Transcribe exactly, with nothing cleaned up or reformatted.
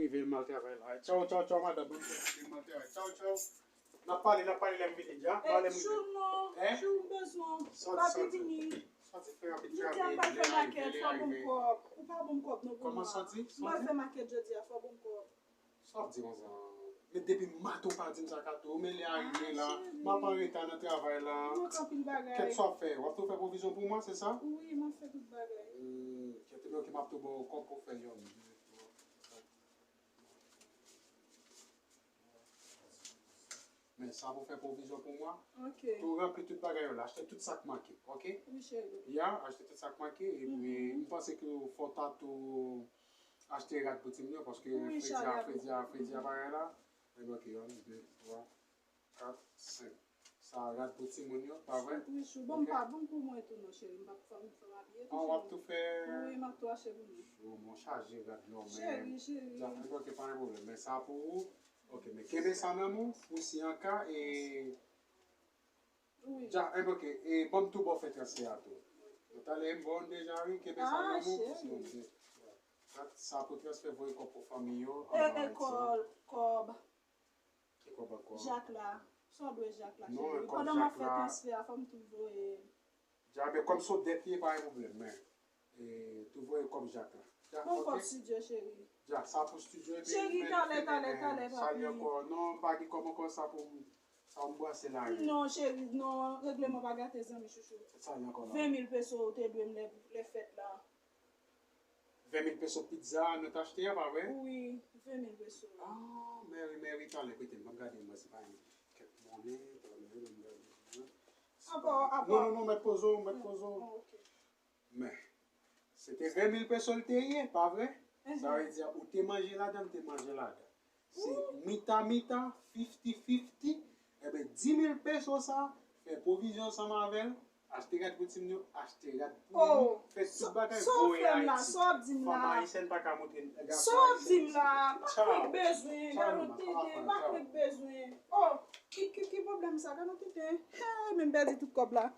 Rive m al travay la. Tchaw, tchaw, tchaw, madanm. Bon, m al travay. Tchaw, tchaw. N ap pale, n ap pale lè m vini, dja. Pale m. Chou non, chou m bezwen w. Papi vini. Sòti, fè rapid. Jodi a m pral fè makèt, fò bon kòb. Ou pa bon kòb non pou mwa. Kòman sòti? M pral fè makèt jodi a, fò bon kòb. Sa w ap di konsa? Men depi maten w pa di m sa, Kato. Men lè a rive la, m ap anreta nan travay la. Kèt sa w ap fè? W ap tou fè pwovizyon pou mwen, se sa? Wi, m ap fè tout bagay. Hmm, kèt, ebyen, ok, m ap tou ba w kòb pou fè yonn. Men sa pou fè pwovizyon pou mwen. Ok. Tou ranpli tout bagay yo la. Achte tout sa k manke, ok? Wi, cheri. Ya, achte tout sa k manke. Epi, m panse ke fò w ta tou achte rad pou timoun yo, paske fredi a, fredi a, fredi a bagay la. Ebyen, ok, yonn, de, twa, kat, senk. Sa rad pou timoun yo, pa vre? Wi, chou. Bon, m pa bon pou mwen tou non, cheri. M p ap fè, m fè m abiye tou, cheri. An, w ap tou fè? Wi, m ap tou achte pou mwen. Chou, mwen chaje rad yo menm. Cheri, cheri. Dja, ok, pa gen pwoblèm. Men sa pou ou. Ok, men kenbe sa nan men w, pou si an ka, e, dja, enben, ok, e, ban m tou ba w fè transfè a tou. Talè m ba w deja, wi, kenbe sa nan men w, pou si an ka. Sa pou transfè, voye kòb pou fanmi yo, anba Ayiti. E, e, kòb, kòb. Ki kòb ankò? Jak la. Sa w dwe Jak la, cheri. Pandan m ap fè transfè a, fò m tou voye. Dja, men kòm se w dèt li ye, pa gen pwoblèm, men, e, tou voye kòb Jak la. Dja, bon, ok. Kòb studio, cheri. Dja, sa pou studio, epi cheri, talè, talè, talè, papi. Sa li ankò? Non, pa gen kòb ankò, sa pou m, sa pou m brase la, wi. Non, cheri, non, regleman pa gate zanmi, chouchou. Sa li ankò la? Ven mil peso ou te dwe m lè, lè fèt la. Ven mil peso pizza nou t achte a, pa vre? Wi, ven mil peso. Ah, mèri, mèri, talè, kote m, ban m gade, mwen, se pa yon kèk monnen, talè, ban m gade. Apa, apa. Non, non, non, mèt poze w, mèt poze w. Oh, ok. Men, se te ven mil peso l te ye, pa vre? Sa vle di, ou te manje ladan, m te manje ladan. Se mita mita, fifty fifty. Ebyen, dis mil peso sa, fè pwovizyon ansanm avè l, achte rad pou timoun yo, achte rad pou nou, fè tout bagay, voye Ayiti. Fanm ayisyèn pa ka montre gason ayisyèn. Sa w ap di m la? M pa kwè k bezwen, gade yon tenten, m pa kwè k bezwen. Oh, ki, ki, ki pwoblèm sa? Gade yon tenten. Hey, men m pèdi tout kòb la.